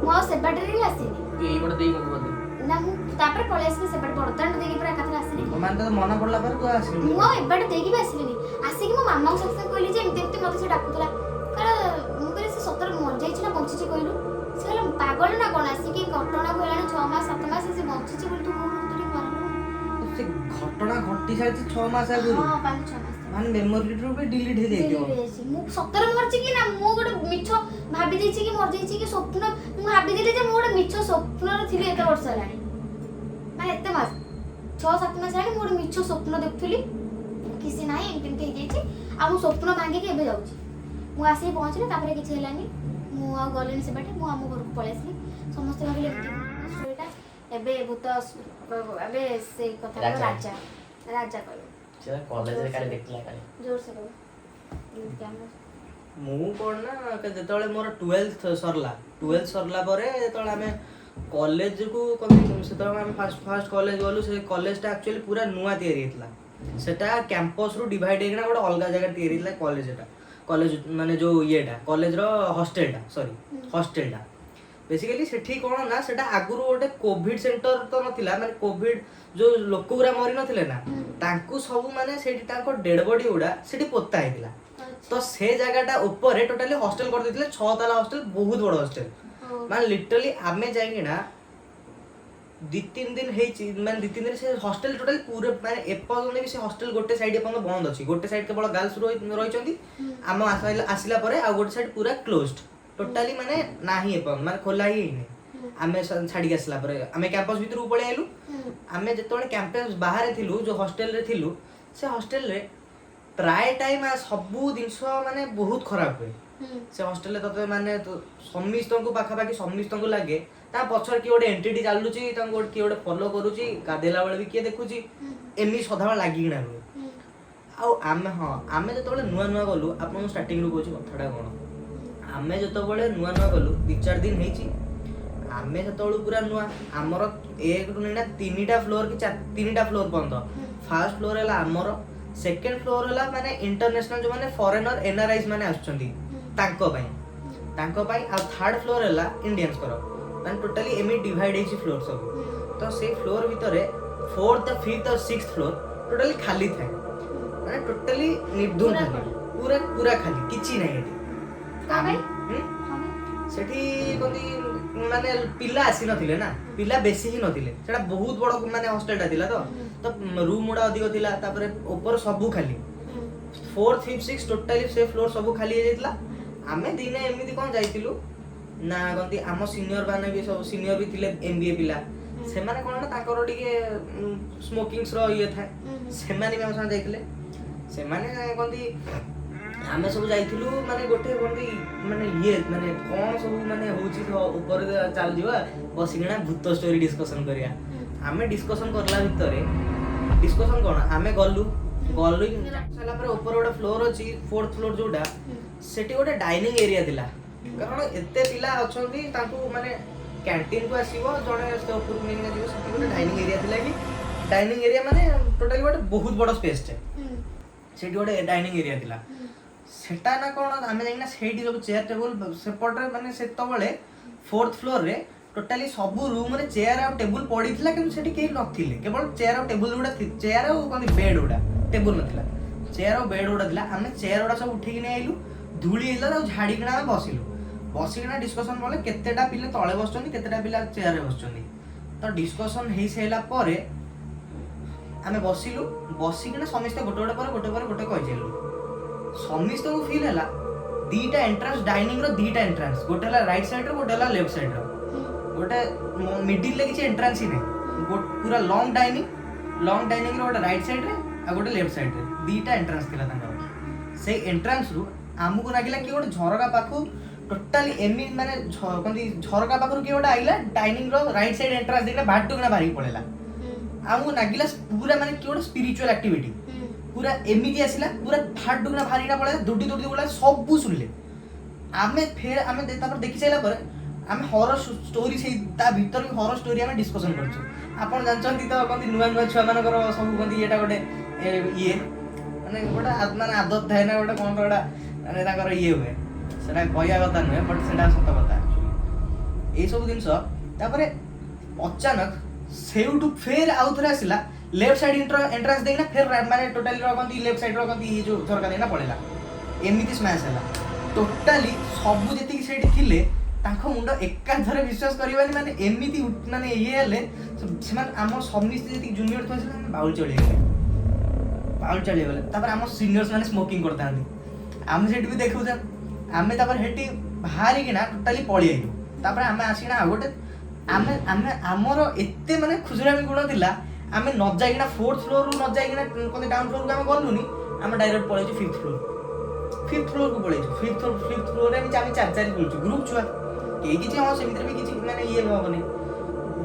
ମୁଁ ଆଉ ସେ ବାଟରେ ହିଁ ଆସିନି। ତୁ ଏଇପଟେ ଦେଇ ଗଲୁ ବୋଧେ? ନା, ମୁଁ ତାପରେ ପଳେଇ ଆସିଲି ସେପଟେ, ବଡ଼ଦାଣ୍ଡ ଦେଇକି ପୁରା ଏକାଥରେ ଆସିଲି। ମାନେ ତୋତେ ମନେ ପଡିଲା ପରେ ତୁ ଆସିଲୁ? ମୁଁ ଆଉ ଏବାଟେ ଦେଇକି ବି ଆସିଲିନି। ଆସିକି ମୋ ମାମାଙ୍କୁ ସାଙ୍ଗେ ସାଙ୍ଗେ କହିଲି ଯେ ଏମିତି ଏମିତି ମତେ ସେ ଡାକୁଥିଲା। କହିଲା, ମୁଁ କହିଲି, ସେ ସତରେ ମରିଯାଇଛି ନା ବଞ୍ଚିଛି କହିଲୁ? ସେ କହିଲା, ପାଗଳ ନା କ'ଣ? ଆସିକି ଘଟଣାକୁ ହେଲାଣି 6 ମାସ 7 ମାସ, ସେ ବଞ୍ଚିଛି ବୋଲି ତୁ କହୁନୁ? ତୁ ଟିକେ ଖରାପ ଲାଗୁନି? ସେ ଘଟଣା ଘଟି ସାରିଛି 6 ମାସ ଆଗରୁ? ହଁ, 5-6 ମାସ ତଳେ। ମାନେ ମେମୋରିରୁ ବି ଡିଲିଟ୍ ହେଇଯାଇଥିବ। Delete ହେଇଯାଇଛି। ମୁଁ ସତରେ ମରିଛି କି ନା ମୁଁ ଗୋଟେ ମିଛ ଭାବି ଦେଇଛି କି ମରିଯାଇଛି କି ସ୍ୱପ୍ନ? ମୁଁ ଭାବିଥିଲି ଯେ ମୁଁ ଗୋଟେ ମିଛ ସ୍ୱପ୍ନରେ ଥିଲି ଏତେ ବର୍ଷ ହେଲାଣି, ମାନେ ଏତେ ମାସ, 6-7 ମାସ ହେଲାଣି ମୁଁ ଗୋଟେ ମିଛ ସ୍ୱପ୍ନ ଦେଖୁଥିଲି। କିଛି ନାହିଁ, ଏମିତି ଏମିତି ହେଇଯାଇଛି ଆଉ ମୁଁ ସ୍ୱପ୍ନ ଭାଙ୍ଗିକି ଏବେ ଯାଉଛି। ମୁଁ ଆସିକି ପହଞ୍ଚିଲି, ତାପରେ କିଛି ହେଲାନି। ମୁଁ ଆଉ ଗଲିନି ସେ ବାଟେ, ମୁଁ ଆମ ଘରକୁ ପଳେଇ ଆସିଲି। ସମସ୍ତେ ଭାବିଲେ ଏମିତି ଷ୍ଟୋରିଟା। ଏବେ ଭୂତ, ଏବେ ସେଇ କଥା କହିବ। ରାଜା। ରାଜା, ରାଜା କହିବ। ସେ କଲେଜରେ କାଲି ଦେଖିଥିଲା କାଲି। ଜୋରସେ କହିବ ଏମିତି ଆମର। ମୁଁ କ'ଣ ନା, ଯେତେବେଳେ ମୋର 12th ସରିଲା, 12th ସରିଲା ପରେ ଯେତେବେଳେ ଆମେ କଲେଜକୁ, ସେତେବେଳେ ଆମେ ଫାଷ୍ଟ ଫାଷ୍ଟ କଲେଜ ଗଲୁ, ସେ କଲେଜଟା ଆକ୍ଚୁଆଲି ପୁରା ନୂଆ ତିଆରି ହେଇଥିଲା। ସେଟା କ୍ୟାମ୍ପସରୁ ଡିଭାଇଡ୍ ହେଇକିନା ଗୋଟେ ଅଲଗା ଜାଗାରେ ତିଆରି ହେଇଥିଲା କଲେଜଟା। କଲେଜ ମାନେ ଯୋଉ ଇଏଟା, କଲେଜର ହଷ୍ଟେଲଟା, ସରି, ହଷ୍ଟେଲଟା। ବେସିକାଲି ସେଠି କ'ଣ ନା, ସେଟା ଆଗରୁ ଗୋଟେ କୋଭିଡ ସେଣ୍ଟର ତ ନଥିଲା, ମାନେ କୋଭିଡ ଯୋଉ ଲୋକ ଗୁରା ମରି ନଥିଲେ ନା, ତାଙ୍କୁ ସବୁ ମାନେ ସେଇଠି ତାଙ୍କ ଡେଡ୍ ବଡି ଗୁଡା ସେଠି ପୋତା ହେଇଥିଲା। ତ ସେ ଜାଗାଟା ଉପରେ ଟୋଟାଲି ହଷ୍ଟେଲ କରିଦେଇଥିଲେ, ଛଅ ତାଲା ହଷ୍ଟେଲ, ବହୁତ ବଡ ହଷ୍ଟେଲ। ମାନେ ଲିଟରାଲି ଆମେ ଯାଇକିନା 2-3 ଦିନ ହେଇଛି, ମାନେ 2-3 ଦିନ ସେ ହଷ୍ଟେଲ ଟୋଟାଲି ପୁରା, ମାନେ ଏପର୍ଯ୍ୟନ୍ତ ବି ସେ ହଷ୍ଟେଲ ଗୋଟେ ସାଇଡ୍ ଏପର୍ଯ୍ୟନ୍ତ ବନ୍ଦ ଅଛି। ଗୋଟେ ସାଇଡ୍ କେବଳ ଗାର୍ଲସ ରହିଛନ୍ତି ଆମ ଆସିଲା ପରେ, ଆଉ ଗୋଟେ ସାଇଡ୍ ପୁରା କ୍ଲୋଜଡ ଟୋଟାଲି, ମାନେ ନାହିଁ ଏପର୍ଯ୍ୟନ୍ତ, ମାନେ ଖୋଲା ହିଁ ହେଇନି। ଆମେ ଛାଡିକି ଆସିଲା ପରେ ଆମେ କ୍ୟାମ୍ପସ ଭିତରକୁ ପଳେଇ ଆଇଲୁ। ଆମେ ଯେତେବେଳେ କ୍ୟାମ୍ପସ ବାହାରେ ଥିଲୁ, ଯୋଉ ହଷ୍ଟେଲରେ ଥିଲୁ, ସେ ହଷ୍ଟେଲରେ ପ୍ରାୟ ଟାଇମ୍ ସବୁ ଜିନିଷ ମାନେ ବହୁତ ଖରାପ ହୁଏ। ସେ ହଷ୍ଟେଲରେ ତତେ ମାନେ ସମସ୍ତଙ୍କୁ ପାଖାପାଖି ସମସ୍ତଙ୍କୁ ଲାଗେ ତା ପଛରେ କିଏ ଗୋଟେ ଏଣ୍ଟିଟି ଚାଲୁଛି, ତାଙ୍କୁ ଗୋଟେ କିଏ ଗୋଟେ ଫଲୋ କରୁଛି, ଗାଧେଇଲା ବେଳେ ବି କିଏ ଦେଖୁଛି, ଏମିତି ସଦାବେଳେ ଲାଗିକିନା ରୁହେ। ଆଉ ଆମେ, ହଁ, ଆମେ ଯେତେବେଳେ ନୂଆ ନୂଆ ଗଲୁ, ଆପଣଙ୍କୁ ଷ୍ଟାର୍ଟିଂରୁ କହୁଛି କଥାଟା କ'ଣ। ଆମେ ଯେତେବେଳେ ନୂଆ ନୂଆ ଗଲୁ, 2-4 ଦିନ ହେଇଛି, ଆମେ ସେତେବେଳକୁ ପୁରା ନୂଆ। ଆମର 1ରୁ ନେଇନା ତିନିଟା ଫ୍ଲୋର କି ତିନିଟା ଫ୍ଲୋର ପର୍ଯ୍ୟନ୍ତ। ଫାର୍ଷ୍ଟ ଫ୍ଲୋର ହେଲା ଆମର, ସେକେଣ୍ଡ ଫ୍ଲୋର ହେଲା ମାନେ ଇଣ୍ଟରନ୍ୟାସନାଲ ଯୋଉମାନେ ଫରେନର ଏନ୍ଆର୍ଆଇଜ ମାନେ ଆସୁଛନ୍ତି ତାଙ୍କ ପାଇଁ, ଆଉ ଥାର୍ଡ ଫ୍ଲୋର ହେଲା ଇଣ୍ଡିଆନ୍ସଙ୍କର। ମାନେ ଟୋଟାଲି ଏମିତି ଡିଭାଇଡ୍ ହେଇଛି ଫ୍ଲୋର ସବୁ। ତ ସେଇ ଫ୍ଲୋର ଭିତରେ ଫୋର୍ଥ, ଫିଫ୍ଥ ଆଉ ସିକ୍ସ ଫ୍ଲୋର ଟୋଟାଲି ଖାଲି ଥାଏ, ମାନେ ଟୋଟାଲି ନିର୍ଦ୍ଧୁମ ପୁରା ଖାଲି, ପୁରା ପୁରା ଖାଲି, କିଛି ନାହିଁ ଏଠି। କଣ ପାଇଁ? ହୁଁ? କଣ ପାଇଁ? ସେଠି କହନ୍ତି ମାନେ ପିଲା ଆସିନଥିଲେ ନା, ପିଲା ବେଶୀ ହିଁ ନଥିଲେ। ସେଟା ବହୁତ ବଡ ମାନେ ହଷ୍ଟେଲଟା ଥିଲା, ତ ତ ରୁମ୍ ଗୁଡା ଅଧିକ ଥିଲା। ତାପରେ ଉପର ସବୁ ଖାଲି, ଫୋର୍ଥ, ଫିଫ୍ଥ, ସିକ୍ସ ଟୋଟାଲି ସେ ଫ୍ଲୋର ସବୁ ଖାଲି ହେଇଯାଇଥିଲା। ଆମେ ଦିନେ ଏମିତି କ'ଣ ଯାଇଥିଲୁ ନା କହନ୍ତି ଆମ ସିନିୟର ମାନେ ବି, ସବୁ ସିନିୟର ବି ଥିଲେ, ଏମବିଏ ପିଲା। ସେମାନେ କ'ଣ ନା ତାଙ୍କର ଟିକେ ସ୍ମୋକିଂସର ଇଏ ଥାଏ। ସେମାନେ ବି ଆମ ସାଙ୍ଗେ ଯାଇଥିଲେ। ସେମାନେ କହନ୍ତି ଆମେ ସବୁ ଯାଇଥିଲୁ, ମାନେ ଗୋଟେ କହନ୍ତି ମାନେ ଇଏ ମାନେ କ'ଣ ସବୁ ମାନେ ହଉଛି ଉପରେ ଚାଲିଯିବା, ବସିକିନା ଭୂତ ଷ୍ଟୋରି ଡିସ୍କସନ କରିବା। ଆମେ ଡିସ୍କସନ କଲା ଭିତରେ, ଡିସ୍କସନ କ'ଣ, ଆମେ ଗଲୁ ଗଲୁ ସାରିଲା ପରେ ଉପରେ ଗୋଟେ ଫ୍ଲୋର ଅଛି, ଫୋର୍ଥ ଫ୍ଲୋର ଯୋଉଟା, ସେଠି ଗୋଟେ ଡାଇନିଂ ଏରିଆ ଥିଲା। କାରଣ ଏତେ ପିଲା ଅଛନ୍ତି, ତାଙ୍କୁ ମାନେ କ୍ୟାଣ୍ଟିନକୁ ଆସିବ ଜଣେ, ସେ ଉପରକୁ ନେଇକିନା ଯିବ। ସେଠି ଗୋଟେ ଡାଇନିଂ ଏରିଆ ଥିଲା କି ଡାଇନିଂ ଏରିଆ ମାନେ ଟୋଟାଲି ଗୋଟେ ବହୁତ ବଡ଼ ସ୍ପେସଟେ। ସେଠି ଗୋଟେ ଡାଇନିଂ ଏରିଆ ଥିଲା। ସେଟା ନା କ'ଣ ଆମେ ଯାଇକିନା ସେଇଠି ସବୁ ଚେୟାର ଟେବୁଲ ସେପଟରେ, ମାନେ ସେତେବେଳେ ଫୋର୍ଥ ଫ୍ଲୋରରେ ଟୋଟାଲି ସବୁ ରୁମ୍ରେ ଚେୟାର ଆଉ ଟେବୁଲ ପଡ଼ିଥିଲା, କିନ୍ତୁ ସେଠି କେହି ନଥିଲେ। କେବଳ ଚେୟାର ଆଉ ଟେବୁଲ ଗୁଡ଼ା, ଚେୟାର ଆଉ କହନ୍ତି ବେଡ୍ ଗୁଡ଼ା, ଟେବୁଲ ନଥିଲା, ଚେୟାର ଆଉ ବେଡ୍ ଗୁଡ଼ା ଥିଲା। ଆମେ ଚେୟାର ଗୁଡ଼ା ସବୁ ଉଠେଇକି ନେଇ ଆଇଲୁ, ଧୂଳି ହେଇଥିଲା, ତାକୁ ଝାଡ଼ିକିନା ଆମେ ବସିଲୁ। ବସିକିନା ଡିସ୍କସନ୍ କଲେ କେତେଟା ପିଲା ତଳେ ବସୁଛନ୍ତି, କେତେଟା ପିଲା ଚେୟାରରେ ବସୁଛନ୍ତି। ତ ଡିସ୍କସନ୍ ହେଇସାରିଲା ପରେ ଆମେ ବସିଲୁ। ବସିକିନା ସମସ୍ତେ ଗୋଟେ ଗୋଟେ ପରେ ଗୋଟେ ପରେ ଗୋଟେ କହିଚାଲିଲୁ। ସମସ୍ତଙ୍କୁ ଫିଲ୍ ହେଲା ଦିଟା ଏଣ୍ଟ୍ରାନ୍ସ, ଡାଇନିଂର ଦିଟା ଏଣ୍ଟ୍ରାନ୍ସ, ଗୋଟେ ହେଲା ରାଇଟ୍ ସାଇଡ୍ର, ଗୋଟେ ହେଲା ଲେଫ୍ଟ ସାଇଡ୍ର। ଗୋଟେ ମିଡିଲରେ କିଛି ଏଣ୍ଟ୍ରାନ୍ସ ହିଁ ନାହିଁ। ପୁରା ଲଙ୍ଗ ଡାଇନିଂ, ଲଙ୍ଗ ଡାଇନିଂର ଗୋଟେ ରାଇଟ୍ ସାଇଡ୍ରେ ଆଉ ଗୋଟେ ଲେଫ୍ଟ ସାଇଡ୍ରେ ଦିଟା ଏଣ୍ଟ୍ରାନ୍ସ ଥିଲା ତାଙ୍କର। ସେଇ ଏଣ୍ଟ୍ରାନ୍ସରୁ ଆମକୁ ଲାଗିଲା କି ଗୋଟେ ଝରକା ପାଖକୁ ଟୋଟାଲି ଏମିତି ମାନେ କହନ୍ତି ଝରକା ପାଖରୁ କିଏ ଗୋଟେ ଆଇଲା, ଡାଇନିଂର ରାଇଟ୍ ସାଇଡ୍ ଏଣ୍ଟ୍ରାନ୍ସ ଦେଇକିନା ବାଟୁକିନା ବାହାରିକି ପଳେଇଲା। ଆମକୁ ଲାଗିଲା ପୁରା ମାନେ କି ଗୋଟେ ସ୍ପିରିଚୁଆଲ ଆକ୍ଟିଭିଟି। ପୁରା ଏମିତି ଆସିଲା, ପୁରା ଫାଟୁକିନା ବାହାରିକିନା ପଳେଇଲା, ଦୌଡ଼ି ଦୌଡ଼ି ପଳେଇଲା, ସବୁ ଶୁଣିଲେ ଆମେ। ଫେର ଆମେ ତାପରେ ଦେଖି ସାରିଲା ପରେ ଆମେ ହରର ଷ୍ଟୋରି, ସେଇ ତା ଭିତରେ ବି ହରର ଷ୍ଟୋରି ଆମେ ଡିସ୍କସନ୍ କରିଛୁ। ଆପଣ ଜାଣିଛନ୍ତି ତ କହନ୍ତି ନୂଆ ନୂଆ ଛୁଆମାନଙ୍କର ସବୁ କହନ୍ତି ଇଏଟା ଗୋଟେ ଇଏ ମାନେ ଗୋଟେ ମାନେ ଆଦତ ଥାଏ ନା, ଗୋଟେ କ'ଣ ତ ଗୋଟେ ମାନେ ତାଙ୍କର ଇଏ ହୁଏ। ସେଟା କହିବା କଥା ନୁହେଁ, ବଟ୍ ସେଟା ସତ କଥା ଆକ୍ଚୁଆଲି ଏଇସବୁ ଜିନିଷ। ତାପରେ ଅଚାନକ ସେଇଠୁ ଫେର ଆଉ ଥରେ ଆସିଲା, ଲେଫ୍ଟ ସାଇଡ୍ ଏଣ୍ଟ୍ରାନ୍ସ ଦେଇକିନା ଫେର ମାନେ ଟୋଟାଲି ରଖନ୍ତି ଲେଫ୍ଟ ସାଇଡ୍ ରଖନ୍ତି ଇଏ ଯୋଉ ଝରକା ଦେଇକିନା ପଳେଇଲା। ଏମିତି ସ୍ମାସ୍ ହେଲା। ଟୋଟାଲି ସବୁ ଯେତିକି ସେଇଠି ଥିଲେ ତାଙ୍କ ମୁଣ୍ଡ ଏକାଥରେ, ବିଶ୍ୱାସ କରିବାନି, ମାନେ ଏମିତି ମାନେ ଇଏ ହେଲେ ସେମାନେ। ଆମ ସମସ୍ତେ ଯେତିକି ଜୁନିୟର ଥିଲେ ସେମାନେ ବାଉଳି ଚଳିଗଲେ, ବାଉଳି ଚଳିଗଲେ। ତାପରେ ଆମ ସିନିୟର୍ସ ମାନେ ସ୍ମୋକିଂ କରିଥାନ୍ତି, ଆମେ ସେଠି ବି ଦେଖୁଛେ। ଆମେ ତାପରେ ସେଠି ବାହାରିକିନା ଟୋଟାଲି ପଳେଇ ଆଇଲୁ। ତାପରେ ଆମେ ଆସିକିନା ଆଉ ଗୋଟେ ଆମେ ଆମେ ଆମର ଏତେ ମାନେ ଖୁଜୁରାମି ଗୁଣ ଥିଲା, ଆମେ ନ ଯାଇକିନା ଫୋର୍ଥ ଫ୍ଲୋରରୁ ନ ଯାଇକିନା କଣ ଡାଉନ୍ ଫ୍ଲୋରକୁ ଆମେ ଗଲୁନି। ଆମେ ଡାଇରେକ୍ଟ ପଳେଇଛୁ ଫିଫ୍ଥ ଫ୍ଲୋର, ଫିଫ୍ଥ ଫ୍ଲୋରକୁ ପଳେଇଛୁ। ଫିଫ୍ଥ ଫ୍ଲୋର, ଫିଫ୍ଥ ଫ୍ଲୋରରେ ଆମେ ଚାରି ଚାରି ବୁଲୁଛୁ, ଗ୍ରୁପ୍ ଛୁଆ, କେହି କିଛି, ହଁ, ସେମିତିରେ ବି କିଛି ମାନେ ଇଏ ହବନି,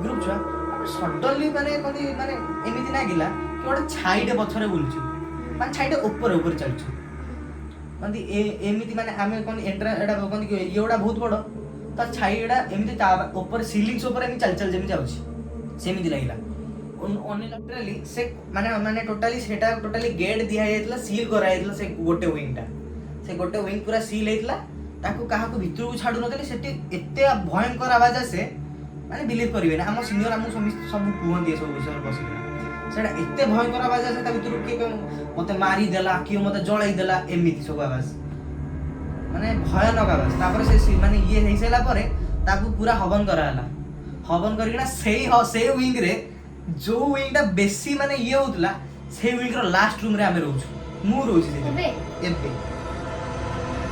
ଗ୍ରୁପ୍ ଛୁଆ। ତାପରେ ସଡନଲି ମାନେ କହନ୍ତି ମାନେ ଏମିତି ଲାଗିଲା କି ଗୋଟେ ଛାଇଟେ ପଛରେ ବୁଲୁଛି, ମାନେ ଛାଇଟେ ଉପରେ ଉପରେ ଚାଲୁଛି। କହନ୍ତି ଏମିତି ମାନେ ଆମେ କହନ୍ତି ଏଣ୍ଟ୍ରା ଏଇଟା କହନ୍ତି କି ଇଏ ଗୁଡ଼ା ବହୁତ ବଡ଼, ତା ଛାଇ ଏଇଟା ଏମିତି ତା ଉପରେ ସିଲିଂସ ଉପରେ ଏମିତି ଚାଲି ଚାଲି ଯେମିତି ଯାଉଛି ସେମିତି ଲାଗିଲା। ଲିଟରାଲି ସେ ମାନେ ମାନେ ଟୋଟାଲି ସେଟା ଟୋଟାଲି ଗେଟ୍ ଦିଆ ହେଇଯାଇଥିଲା, ସିଲ୍ କରାଯାଇଥିଲା ସେ ଗୋଟେ ୱିଙ୍ଗଟା। ସେ ଗୋଟେ ୱିଙ୍ଗ ପୁରା ସିଲ୍ ହେଇଥିଲା, ତାକୁ କାହାକୁ ଭିତରକୁ ଛାଡୁ ନଥିଲେ। ସେଠି ଏତେ ଭୟଙ୍କର ଆବାଜ ଆସେ, ମାନେ ବିଲିଭ୍ କରିବେନି, ଆମ ସିନିୟର ଆମକୁ ସମସ୍ତେ ସବୁ କୁହନ୍ତି ଏସବୁ ବିଷୟରେ ବସିକିନା। ସେଇଟା ଏତେ ଭୟଙ୍କର ଆବାଜ ଆସେ ତା ଭିତରୁ, କିଏ କହିବ ମତେ ମାରିଦେଲା, କିଏ ମତେ ଜଳେଇ ଦେଲା, ଏମିତି ସବୁ ଆବାଜ, ମାନେ ଭୟାନକ ଆବାଜ। ତାପରେ ସେ ମାନେ ଇଏ ହେଇସାରିଲା ପରେ ତାକୁ ପୁରା ହବନ କରାହେଲା। ହବନ କରିକିନା ସେଇ ୱିଙ୍ଗରେ, ଯୋଉ ୱିଙ୍ଗଟା ବେଶୀ ମାନେ ଇଏ ହଉଥିଲା, ସେଇ ୱିଙ୍ଗର ଲାଷ୍ଟ ରୁମରେ ଆମେ ରହୁଛୁ, ମୁଁ ରହୁଛି ସେଠି। ଏବେ? ଏବେ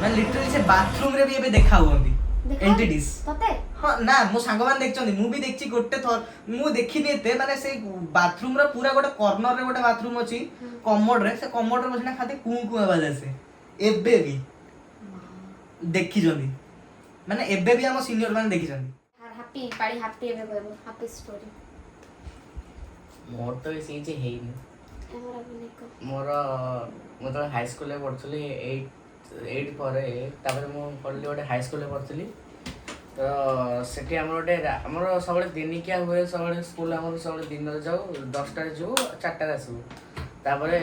ମାନେ ଲିଟରାଲି ସେ ବାଥରୁମରେ ବି ଏବେ ଦେଖା ହୁଅନ୍ତି ଦେଖା ଏଣ୍ଟିଟିସ୍। ତତେ? ହଁ, ନା, ମୋ ସାଙ୍ଗମାନେ ଦେଖିଛନ୍ତି, ମୁଁ ବି ଦେଖିଛି ଗୋଟେ ଥର। ମୁଁ ଦେଖିନି ଏତେ, ମାନେ ସେଇ ବାଥରୁମର ପୁରା ଗୋଟେ କର୍ଣ୍ଣରରେ ଗୋଟେ ବାଥରୁମ ଅଛି, କମୋଡରେ, ସେ କମୋଡରେ ବସିନା ଖାଲି କୁଁ କୁଁ ଆବାଜ ଆସେ ଏବେ ବି। ଦେଖିଛନ୍ତି, ମାନେ ଏବେ ବି ଆମ ସିନିୟର ମାନେ ଦେଖିଛନ୍ତି। ହାପି ପାଳି, ହାପି ଏବେ କହିବ ହାପି ଷ୍ଟୋରି। ମୋର ତ ବେଶୀ କିଛି ହେଇନି। ଆମର ଅନେକ ମୁଁ ଯେତେବେଳେ ହାଇସ୍କୁଲରେ ପଢ଼ୁଥିଲି, ଏଇଟ୍ ପରେ, ତାପରେ ମୁଁ ପଢ଼ିଲି ଗୋଟେ ହାଇସ୍କୁଲରେ ପଢ଼ୁଥିଲି। ତ ସେଠି ଆମର ଗୋଟେ ଆମର ସବୁବେଳେ ଦିନିକିଆ ହୁଏ। ସବୁବେଳେ ସ୍କୁଲ ଆମର ସବୁବେଳେ ଦିନରେ ଯାଉ, 10ଟାରେ ଯିବୁ, 4ଟାରେ ଆସିବୁ। ତାପରେ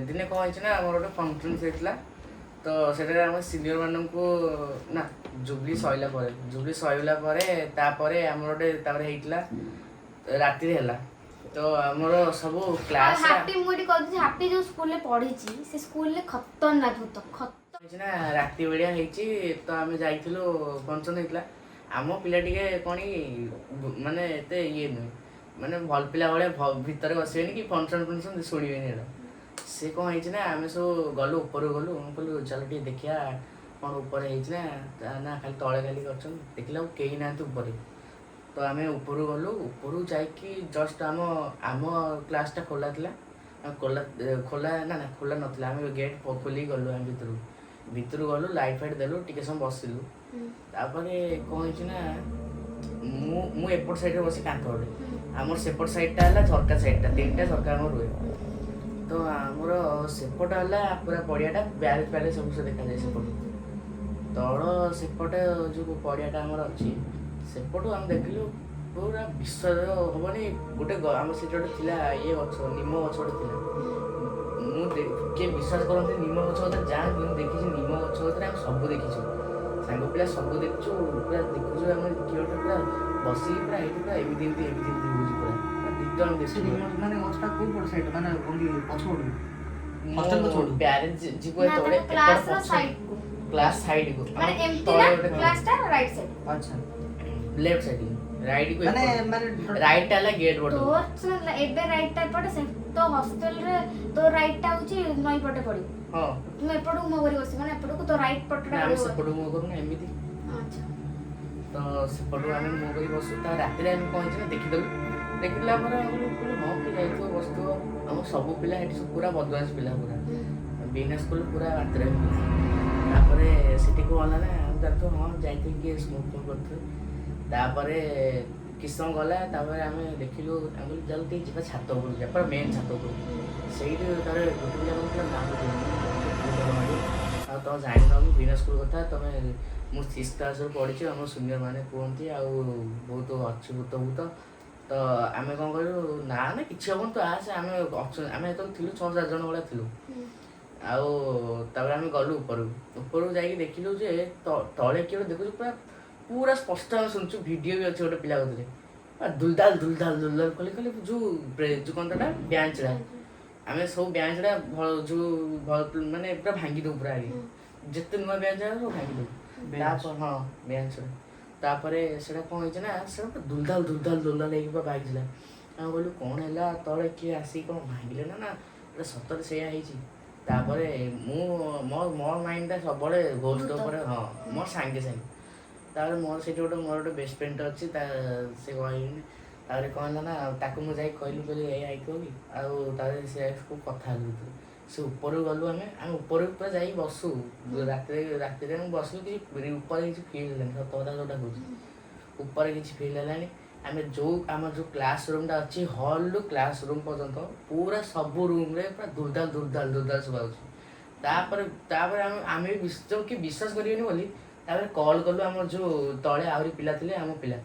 ଦିନେ କ'ଣ ହେଇଛି ନା, ଆମର ଗୋଟେ ଫଙ୍କସନ୍ ହେଇଥିଲା। ତ ସେଠାରେ ଆମ ସିନିୟର ମାନଙ୍କୁ, ନା, ଜୁବଲି ସରିଲା ପରେ ତାପରେ ଆମର ଗୋଟେ ତାପରେ ହେଇଥିଲା, ରାତିରେ ହେଲା। ତ ଆମର ସବୁ କ୍ଲାସ୍ ହାପି, ମୁଁ ଏଠି କହୁଛି, ହାପି ଯୋଉ ସ୍କୁଲରେ ପଢିଛି ସେ ସ୍କୁଲରେ ଖତରନାକ ଭୂତ ଖତ ହେଇଛି ନା, ରାତି ବେଳିଆ ହେଇଛି। ତ ଆମେ ଯାଇଥିଲୁ, ଫଙ୍କସନ୍ ହେଇଥିଲା। ଆମ ପିଲା ଟିକେ କ'ଣ କି ମାନେ ଏତେ ଇଏ ନୁହେଁ, ମାନେ ଭଲ ପିଲା ଭଳିଆ ଭିତରେ ବସିବେନି କି ଫଙ୍କସନ୍ ଫଙ୍କସନ୍ ଶୁଣିବେନି ଏଇଟା। ସେ କ'ଣ ହେଇଛି ନା, ଆମେ ସବୁ ଗଲୁ, ଉପରକୁ ଗଲୁ। ମୁଁ କହିଲୁ, ଚାଲ ଟିକେ ଦେଖିବା କ'ଣ ଉପରେ ହେଇଛି ନା ନା ଖାଲି ତଳେ ଖାଲି କରିଛନ୍ତି। ଦେଖିଲା ବେଳକୁ କେହି ନାହାନ୍ତି ଉପରେ। ତ ଆମେ ଉପରକୁ ଗଲୁ। ଉପରକୁ ଯାଇକି ଜଷ୍ଟ ଆମ କ୍ଲାସ୍ଟା ଖୋଲା ଥିଲା। ଆଉ ଖୋଲା ଖୋଲା ନା ନା ଖୋଲା ନଥିଲା। ଆମେ ଗେଟ୍ ଖୋଲିକି ଗଲୁ। ଆମେ ଭିତରକୁ ଭିତରକୁ ଗଲୁ, ଲାଇଟ୍ ଫାଇଟ୍ ଦେଲୁ, ଟିକେ ସମୟ ବସିଲୁ। ତାପରେ କ'ଣ ହେଇଛି ନା, ମୁଁ ମୁଁ ଏପଟ ସାଇଡ଼୍ରେ ବସି କାନ୍ଥ ଗୋଟେ, ଆମର ସେପଟ ସାଇଡ଼୍ଟା ହେଲା ଝରକା ସାଇଡ଼୍ଟା, ତିନିଟା ଝରକା ଆମର ରୁହେ। ତ ଆମର ସେପଟ ହେଲା ପୁରା ପଡ଼ିଆଟା, ବ୍ୟାରେଜ୍ ଫ୍ୟାରେଜ୍ ସବୁ ସେ ଦେଖାଯାଏ ସେପଟୁ। ତଳ ସେପଟେ ଯୋଉ ପଡ଼ିଆଟା ଆମର ଅଛି, ସେପଟୁ ଆମେ ଦେଖିଲୁ, ପୁରା ବିଶ୍ୱାସ ହବନି, ଗୋଟେ ଆମର ସେଠି ଗୋଟେ ଥିଲା ଇଏ ଗଛ, ନିମ ଗଛ ଗୋଟେ ଥିଲା। ମୁଁ କିଏ ବିଶ୍ୱାସ କରନ୍ତି ନିମ ଗଛ କଥା ଯାଆନ୍ତି, ମୁଁ ଦେଖିଛି ନିମ ଗଛ କତିରେ। ଆମେ ସବୁ ଦେଖିଛୁ, ସାଙ୍ଗ ପିଲା ସବୁ ଦେଖିଛୁ। ପୁରା ଦେଖୁଛୁ ଆମେ, କିଏ ଗୋଟେ ପୁରା ବସିକି ପୁରା ଏଇଠି ପୁରା ଏମିତି ଏମିତି ଏମିତି ଏମିତି ହଉଛି, ପୁରା ପୁରା ଡିଟୋ ଆମେ ସେ ଦେଖିଛୁ। ନିମ ମାନେ ଗଛଟା କୋଉ ପଟ ସାଇଡ୍, ମାନେ କଣ ପଛ ପଟୁ, ହଷ୍ଟେଲ ପଛ ପଟୁ? ବ୍ୟାରେଜ ଯିବୁ ନା, ଯେତେବେଳେ ତାଙ୍କ କ୍ଲାସ ର ସାଇଡ୍ କୁ। କ୍ଲାସ ସାଇଡ୍ କୁ। ମାନେ ଏମିତି ନା କ୍ଲାସ ଟା ରାଇଟ୍ ସାଇଡ୍? ଆଚ୍ଛା। ଲେଫ୍ଟ ସାଇଡ୍, ରାଇଟ୍ କୁ। ମାନେ ମାନେ ରାଇଟ୍ ଟା ହେଲା ଗେଟ୍ ପଟୁ। ତୋର ଶୁଣ, ଏବେ ରାଇଟ୍ ଟା ଏପଟେ ସେ ତୋ ହଷ୍ଟେଲ ରେ ତୋ ରାଇଟ୍ ଟା ହଉଛି ନଈ ପଟେ ପଡିବ। ହଁ। ତୁମେ ଏପଟକୁ ମୁହଁ କରି ବସିବ ନା ଏପଟକୁ, ତୋ ରାଇଟ୍ ପଟଟା ନା, ଆମେ ପଡିବ? ସେପଟକୁ ମୁହଁ କରୁନା ଏମିତି। ଆଚ୍ଛା। ତ ସେପଟୁ ଆମେ ମୁହଁ କରି ବସୁ। ତା ରାତିରେ ଆମେ କ'ଣ ହେଇଛି ନା, ଦେଖିଦେଲୁ। ଦେଖିଲା ପରେ ଆମେ କହିଲୁ, ହଁ, କିଏ ଯାଇଥିବ ବସିଥିବ। ଆମ ସବୁ ପିଲା ଏଠି ସବୁ ପୁରା ବଦମାସ ପିଲା, ପୁରା ବିନା ସ୍କୁଲ ପୁରା ରାତିରେ ପିଲା। ତାପରେ ସେଠି କ'ଣ ହେଲା ନା, ଆମେ ଜାଣିଥିବ, ହଁ, ଯାଇଥିବ କିଏ ସ୍ମୋକ୍ ଫୋକ୍ କରୁଥିବେ। ତାପରେ କିଛି ସମୟ ଗଲା, ତାପରେ ଆମେ ଦେଖିଲୁ। ଆମେ କହିଲୁ, ଚାଲ ଟିକେ ଯିବା ଛାତ ଉପରକୁ ଯିବା, ପୁରା ମେନ୍ ଛାତ ଉପରକୁ। ସେଇଠି ତାପରେ ଗୋଟେ ପିଲା କହୁଥିଲା, ନା, ମୁଁ ଯିବିନି, ଡର ମାଡ଼ିବ। ଆଉ ତମେ ଜାଣିନ କି ବିନା ସ୍କୁଲ କଥା ତମେ? ମୁଁ ସିକ୍ସ କ୍ଲାସ୍ରୁ ପଢ଼ିଛି। ଆମ ସିନିୟର ମାନେ କୁହନ୍ତି ଆଉ ବହୁତ ଅଛି ଭୂତ ଭୂତ। ତ ଆମେ କ'ଣ କହିଲୁ, ନା ନା, କିଛି ହବନି, ତୁ ଆସେ, ଆମେ ଅଛୁ। ଆମେ ଯେତେବେଳେ ଥିଲୁ, ଛଅ ସାତ ଜଣ ଭଳିଆ ଥିଲୁ। ଆଉ ତାପରେ ଆମେ ଗଲୁ ଉପରକୁ। ଉପରକୁ ଯାଇକି ଦେଖିଲୁ ଯେ ତଳେ କିଏ ଗୋଟେ ଦେଖୁଛୁ, ପୁରା ପୁରା ସ୍ପଷ୍ଟ ଆମେ ଶୁଣୁଛୁ। ଭିଡ଼ିଓ ବି ଅଛି ଗୋଟେ ପିଲା କତିରେ। ପୁରା ଦୁଲଦାଲ ଦୁଲଦାଲ ଦୁଲଦାଲ କଲେ କଲେ ଯୋଉ ଯୋଉ କ'ଣ ଟା ବେଞ୍ଚଟା, ଆମେ ସବୁ ବେଞ୍ଚଟା ଯୋଉ ମାନେ ପୁରା ଭାଙ୍ଗି ଦଉ, ପୁରା ଆଗେ ଯେତେ ନୂଆ ବେଞ୍ଚ ସବୁ ଭାଙ୍ଗି ଦଉ। ତାପରେ, ହଁ, ବେଞ୍ଚ। ତାପରେ ସେଟା କ'ଣ ହେଇଛି ନା, ସେଟା ପୁରା ଦୁଲଦାଲ ଦୁଲଦାଲ ଦୁଲଦାଲ ହେଇକି ପୁରା ଭାଙ୍ଗିଥିଲା। ଆମେ କହିଲୁ, କ'ଣ ହେଲା? ତଳେ କିଏ ଆସିକି କ'ଣ ଭାଙ୍ଗିଲେ ନା ନା ଏଟା ସତରେ ସେଇଆ ହେଇଛି? ତାପରେ ମୁଁ ମୋ ମୋ ମାଇଣ୍ଡଟା ସବୁବେଳେ ଘୋଷ୍ଟ ଉପରେ। ହଁ, ମୋର ସାଙ୍ଗେ ସାଙ୍ଗେ ତାପରେ ମୋର ସେଠି ଗୋଟେ ମୋର ଗୋଟେ ବେଷ୍ଟ ଫ୍ରେଣ୍ଡ ଅଛି, ତା ସେ କହିନି। ତାପରେ କ'ଣ ହେଲା ନା, ତାକୁ ମୁଁ ଯାଇକି କହିଲି, କହିଲି, ଏଇଆ ହେଇଥିବ କି? ଆଉ ତାପରେ ସେ ସବୁ କଥା ହେଲୁ ଭିତରେ। ସେ ଉପରକୁ ଗଲୁ ଆମେ। ଆମେ ଉପରକୁ ପୁରା ଯାଇକି ବସୁ ରାତିରେ। ରାତିରେ ଆମେ ବସିଲୁ, କିଛି ଉପରେ କିଛି ଫିଲ୍ ହେଲାନି। ସତ କଥା ଯୋଉଟା କହୁଛି, ଉପରେ କିଛି ଫିଲ୍ ହେଲାନି। ଆମେ ଯୋଉ ଆମର ଯୋଉ କ୍ଲାସ୍ ରୁମ୍ଟା ଅଛି, ହଲ୍ରୁ କ୍ଲାସ୍ ରୁମ୍ ପର୍ଯ୍ୟନ୍ତ ପୁରା ସବୁ ରୁମ୍ରେ ପୁରା ଦୁଲଦାଲ ଦୁଲଦାଲ ଦୁଲଦାଲ ଶୁଭାଯାଉଛି। ତାପରେ ତାପରେ ଆମେ ଆମେ ବି ଯୋଉ କି ବିଶ୍ୱାସ କରିବେନି ବୋଲି ତାପରେ କଲ୍ କଲୁ। ଆମର ଯୋଉ ତଳେ ଆହୁରି ପିଲା ଥିଲେ, ଆମ ପିଲା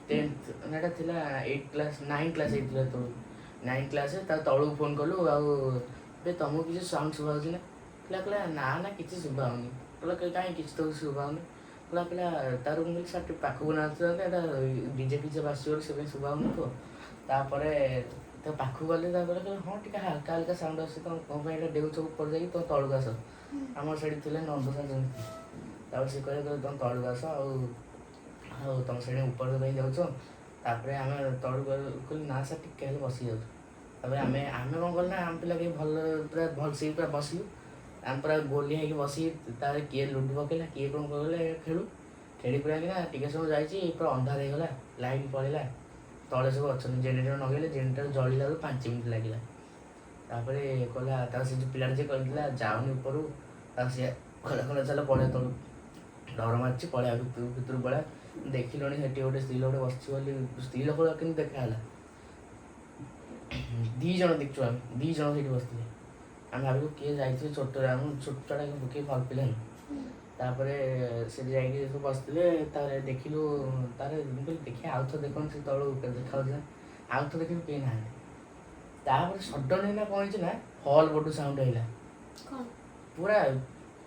10th ନା, ଏଇଟା ଥିଲା ଏଇଟ୍ କ୍ଲାସ୍, ନାଇନ୍ କ୍ଲାସ୍ ହେଇଥିଲା ତଳକୁ, ନାଇନ୍ କ୍ଲାସ୍। ତା ତଳକୁ ଫୋନ୍ କଲୁ, ଆଉ ଏବେ ତମକୁ କିଛି ସାଉଣ୍ଡ ଶୁଭା ଯାଉଛି ନା? ପିଲା କହିଲା, ନା ନା, କିଛି ଶୁଭା ହଉନି। କହିଲା, କାହିଁ, କିଛି ତ ଶୁଭା ହଉନି। କହିଲା କହିଲା ତାର ମୁଁ କହିଲି, ସାର୍ ଟିକେ ପାଖକୁ ନା ଆସୁଛନ୍ତି, ଏଇଟା ଡିଜେ ଫିଜେ ବାସିବ ବୋଲି ସେ ପାଇଁ ଶୁଭା ହଉନଥିବ। ତାପରେ ତା ପାଖକୁ ଗଲେ, ତାପରେ କହିଲେ, ହଁ, ଟିକେ ହାଲକା ହାଲକା ସାଉଣ୍ଡ ଆସୁଛି। ତମେ କ'ଣ ପାଇଁ ଏଇଟା ଡେଉଛ ଉପରେ ଯାଇକି? ତମେ ତଳକୁ ଆସ। ଆମର ସେଇଠି ଥିଲେ ନନ୍ଦ ସାର୍ ଜଣେ ଥିଲେ। ତାପରେ ସେ କହିଲେ କହିଲେ ତମେ ତଳକୁ ଆସ, ଆଉ ଆଉ ତମେ ସେଇଠି ଉପରକୁ କାହିଁ ଯାଉଛ? ତାପରେ ଆମେ ତଳକୁ କହିଲୁ, ନା ସାର୍, ଟିକେ ହେଲେ ବସି ଯାଉଛୁ। ତାପରେ ଆମେ ଆମେ କ'ଣ କଲୁ ନା, ଆମ ପିଲା କେହି ଭଲ ପୁରା ଭଲସେ ପୁରା ବସିଲୁ। ଆମେ ପୁରା ଗୋଲି ହେଇକି ବସିକି, ତାପରେ କିଏ ଲୁଡୁ ପକେଇଲା, କିଏ କ'ଣ କଲେ, ଖେଳୁ ଖେଳି ପୁରା କିନା ଟିକେ ସମୟ ଯାଇଛି, ପୁରା ଅନ୍ଧାର ହେଇଗଲା, ଲାଇନ୍ ପଳେଇଲା। ତଳେ ସବୁ ଅଛନ୍ତି, ଜେନେରେଟର ଲଗେଇଲେ। ଜେନେରେଟର ଜଳିଲା ବେଳକୁ 5 ମିନିଟ୍ ଲାଗିଲା। ତାପରେ କହିଲା, ତାପରେ ସେ ଯେଉଁ ପିଲାଟା ଯିଏ କହିଥିଲା ଯାଉନି ଉପରୁ, ତାପରେ ସିଏ କହିଲା କହିଲା ଚାଲ ପଳେଇବା ତଳକୁ। ଡର ମାରୁଛି, ପଳେଇବା ଭିତରୁ, ଭିତରୁ ପଳେଇବା। ଦେଖିଲଣି ସେଠି ଗୋଟେ ସ୍ତ୍ରୀ ଲୋକଟେ ବସିଛି ବୋଲି। ସ୍ତ୍ରୀ ଲୋକ କେମିତି ଦେଖା ହେଲା? ଦି ଜଣ ଦେଖିଛୁ ଆମେ, ଦି ଜଣ ସେଇଠି ବସିଥିଲେ। ଆମେ ଭାବିଲୁ କିଏ ଯାଇଥିବେ, ଛୋଟ, ଆମ ଛୋଟ ଛୁଆଟା, କିଏ ଭଲ ପିଲା ନୁହଁ। ତାପରେ ସେଠି ଯାଇକି ସବୁ ବସିଥିଲେ। ତାପରେ ଦେଖିଲୁ, ତାପରେ ମୁଁ କହିଲି ଦେଖିବା ଆଉ ଥରେ ଦେଖନ୍ତୁ, ସେ ତଳୁ ଦେଖାଯାଉଥିଲା। ଆଉ ଥରେ ଦେଖିଲୁ, କେହି ନାହାନ୍ତି। ତାପରେ ସଡନ୍ ନା କ'ଣ ହେଇଛି ନା, ହଲ୍ ପଟୁ ସାଉଣ୍ଡ ହେଲା। କ'ଣ? ପୁରା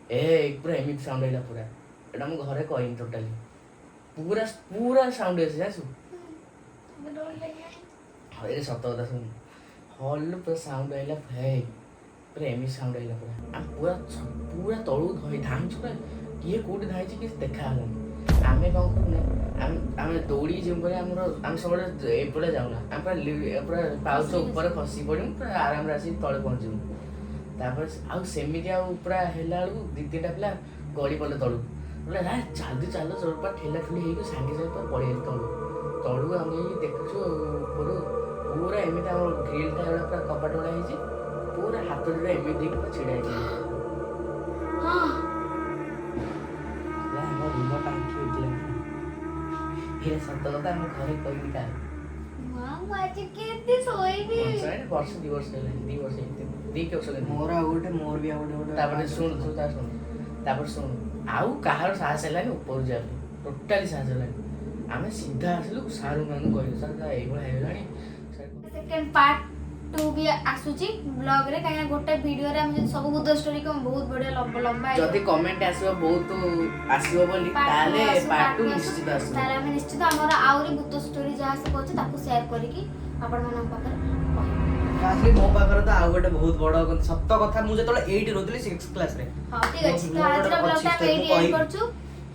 ଏ ପୁରା ଏମିତି ସାଉଣ୍ଡ ହେଲା ପୁରା। ଏଇଟା ମୁଁ ଘରେ କହିନି ଟୋଟାଲି। ପୁରା ପୁରା ସାଉଣ୍ଡ ଆସି ଜାଣିଛୁ। ମତେ ଡର ଲାଗିଲାଣି। ହଁ, ଏଇଟା ସତ କଥା ଶୁଣ। ହଲ୍ରୁ ପୁରା ସାଉଣ୍ଡ ଆଇଲା, ହେ ପୁରା ଏମିତି ସାଉଣ୍ଡ ଆଇଲା ପୁରା। ଆମେ ପୁରା ପୁରା ତଳକୁ ଧରି ଧାଇଁଛୁ ପୁରା। କିଏ କୋଉଠି ଧାଇଁଛି କିଛି ଦେଖା ହେଲାନି। ଆମେ କ'ଣ କରୁ ନା, ଆମେ ଦୌଡ଼ିକି ଯିବୁ ବୋଲି ଆମର ଆମେ ସବୁବେଳେ ଏପଟେ ଯାଉନା। ଆମେ ପୁରା ପୁରା ପାଉଚ ଉପରେ ଖସି ପଡ଼ିବୁ, ପୁରା ଆରାମରେ ଆସିକି ତଳେ ପହଞ୍ଚିବୁ। ତାପରେ ଆଉ ସେମିତି ଆଉ ପୁରା ହେଲା ବେଳକୁ ଦି ତିନିଟା ପିଲା ଗଳି ପଡ଼ିଲେ ତଳକୁ। ବୋଲେ ନା ଚାଲୁ ଚାଲୁ ସବୁ, ପୁରା ଠେଲା ଠୁଲି ହେଇକି ସାଙ୍ଗେ ସାଙ୍ଗେ ପୁରା ପଳେଇଲେ ତଳକୁ। ତଳକୁ ଆମେ ଯାଇକି ଦେଖୁଛୁ ଉପରୁ ପୁରା ଏମିତି ଆମ ଗ୍ରିଲ୍ଟା ଭଳିଆ ପୁରା କବାଟ ଭଳିଆ ହେଇଛି। ପୁରା ହାତ ଦୁଇଟା ଏମିତି ଦେଇକି ପୁରା ଛିଡ଼ା ହେଇଛି। ହଁ। ହେଲା, ଆମ ରୁମ ଟାଙ୍କି ଉଠିଲା। ଏଇଟା ସତ କଥା, ଆମ ଘରେ କହିନି କାହାକୁ। ମା, ମୁଁ ଆଜି କେମିତି ଶୋଇବି? ବର୍ଷ 2 ବର୍ଷ ହେଲାଣି, 2 ବର୍ଷ ହେଇଛି, 2 ବର୍ଷ ହେଲାଣି। ମୋର ଆଉ ଗୋଟେ, ମୋର ବି ଆଉ ଗୋଟେ ଗୋଟେ। ତାପରେ ଶୁଣ ତୁ, ତା ଶୁଣ, ତାପରେ ଶୁଣ। ଆଉ କାହାର ସାହସ ହେଲାନି ଉପରକୁ ଯିବା ପାଇଁ, ଟୋଟାଲି ସାହସ ହେଲାନି। ଆମେ ସିଧା ଆସିଲୁ, ସାର୍ ମାନଙ୍କୁ କହିଲୁ, ସାର୍ ସାର୍, ଏଇଭଳିଆ ହେଇଗଲାଣି ସାର୍। ସେକେଣ୍ଡ ପାର୍ଟ ଟୁ ବି ଆସୁଛି ବ୍ଲଗରେ, କାହିଁକିନା ଗୋଟେ ଭିଡ଼ିଓରେ ଆମେ ଯଦି ସବୁ ଭୂତ ଷ୍ଟୋରି କଣ ବହୁତ ବଢିଆ ଲମ୍ବା ଲମ୍ବା ହେଇଯିବ। ଯଦି କମେଣ୍ଟ ଆସିବ, ବହୁତ ଆସିବ ବୋଲି, Part two ତାହେଲେ ଆସୁ, ପାର୍ଟ part two two ଆସୁ। ନିଶ୍ଚିତ ଆସିବ। ତାହେଲେ ଆମେ ନିଶ୍ଚିତ ଆମର ଆହୁରି ଭୂତ ଷ୍ଟୋରି ଯାହା ସବୁ ଅଛି ତାକୁ ସେୟାର କରିକି ଆପଣମାନଙ୍କ ପାଖରେ କହିବୁ। ଫାଷ୍ଟଲି ମୋ ପାଖରେ ତ ଆଉ ଗୋଟେ ବହୁତ ବଡ ସତ କଥା। ମୁଁ ଯେତେବେଳେ ଏଇଠି ରହୁଥିଲି ସିକ୍ସ କ୍ଲାସରେ। ହଁ, ଠିକ ଅଛି। ତ ମୋର ଆଜିର ଗୋଟେ ବ୍ଲଗଟା ଅଛି ଆମେ story, ଏଇଠି ମୁଁ ଏଣ୍ଡ କହିବି। କରୁଛୁ।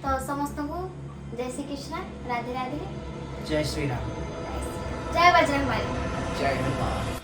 ତ ସମସ୍ତଙ୍କୁ ଜୟ ଶ୍ରୀ କୃଷ୍ଣ, ରାଧେ ରାଧେ। ଜୟ ଶ୍ରୀରାମ। ଜୟ ବଜରଙ୍ଗବଲି। ଜୟ ହନୁମାନ।